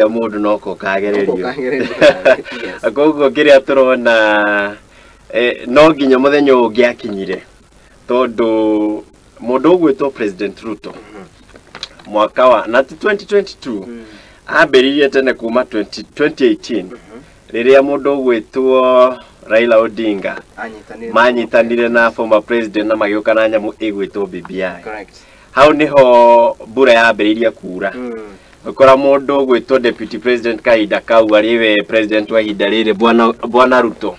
Mũndũ no ko kagererio. Ũkagererio. Yes. Koguo kĩrĩa tũrona, no nginya mũthenya ũyũ ũngĩakinyire, tondũ mũndũ ũgwĩtwo President Ruto mwaka wa na ti 2022, ambĩrĩirie tene kuma 20 2018 rĩrĩa mũndũ ũgwĩtwo Raila Odinga Anyitanire. Manyitanire na former president na magĩũka na nyamũ ĩgwĩtwo BBI. Hau nĩho mbura yambĩrĩirie kura. Ũkora mũndũ ũgwĩtwo deputy president kahinda kau, arĩ we president wa ihinda rĩrĩ, bwana Ruto,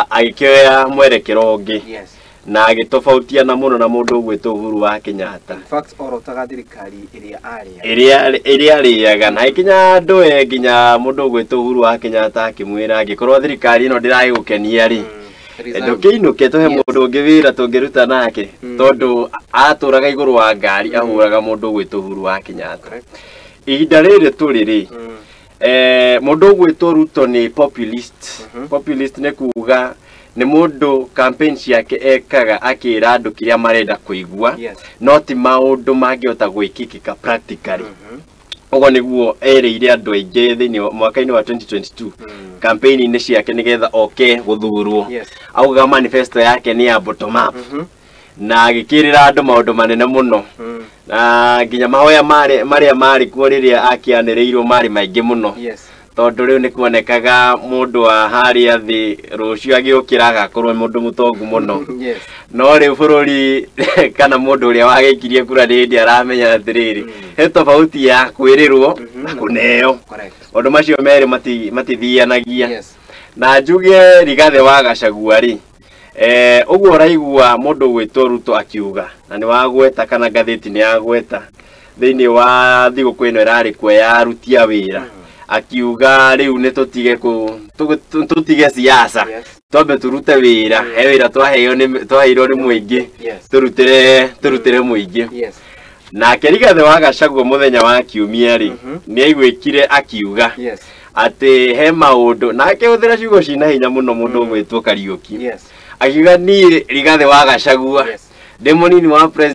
agĩkĩoya mwerekero ũngĩ na agĩtofautiana mũno na mũndũ ũgwĩtwo Uhuru wa Kenyatta. In fact, orotaga thirikari ĩrĩa arĩa. Ĩrĩa arĩaga na ĩkinya andũ e nginya mũndũ ũgwĩtwo Uhuru wa Kenyatta akĩmwĩra, angĩkorwo thirikari ĩno ndĩragĩgũkenia rĩ, Resign. ndũkĩinũke tũhe mũndũ ũngĩ wĩra tũngĩruta nake, tondũ atũraga igũrũ wa ngari ahũraga mũndũ ũgwĩtwo Uhuru wa Kenyatta. Ihinda rĩrĩ tũrĩ rĩ, mũndũ ũgwĩtwo Ruto nĩ populist. Populist nĩ kuga nĩ mũndũ campaign ciake ekaga akĩra andũ kĩrĩa marenda kũigua, no ti maũndũ mangĩhota gwĩkĩkĩka practically. Ũguo nĩguo erĩire andũ aingĩ thĩinĩ wa mwaka-inĩ wa 2022 campaign-inĩ ciake nĩgetha oke gũthurwo. Auga manifesto yake nĩ ya bottom up na agĩkĩrĩra andũ maũndũ manene mũno, na nginya mahoya marĩa marĩ kuo rĩrĩa akĩanĩrĩirwo marĩ maingĩ mũno, tondũ rĩu nĩ kuonekaga mũndũ wa harĩa thĩ rũciũ agĩũkĩra agakorwo mũndũ mũtongu mũno. No rĩu bũrũri kana mũndũ ũrĩa wagĩikirie kura nĩ hĩndĩ aramenya atĩrĩrĩ, he tofauti ya kwĩrĩrwo na kũneo. Maũndũ macio merĩ matithianagia. Na njuge Rigathĩ wa Gachagua rĩ, ũguo ũraigua mũndũ ũgwĩtwo Ruto akiuga na nĩ wagweta kana ngathĩti nĩ yagweta thĩinĩ wa thigũkũ ĩno ĩrarĩ kuo ya aruti a wĩra, akiuga rĩu nĩ tũtige tũtige siasa, twambe tũrute wĩra, he wĩra twaheo nĩ twaheirwo nĩ mũingĩ, tũrutĩre mũingĩ. Nake Rigathĩ wa Gachagua mũthenya wa kiumia rĩ, nĩ aiguĩkire akiuga atĩ he maũndũ na akĩhũthĩra ciugo cina hinya mũno mũndũ ũgwĩtwo Kariũki, akiuga niĩ Rigathĩ wa Gachagua ndĩ mũnini wa president.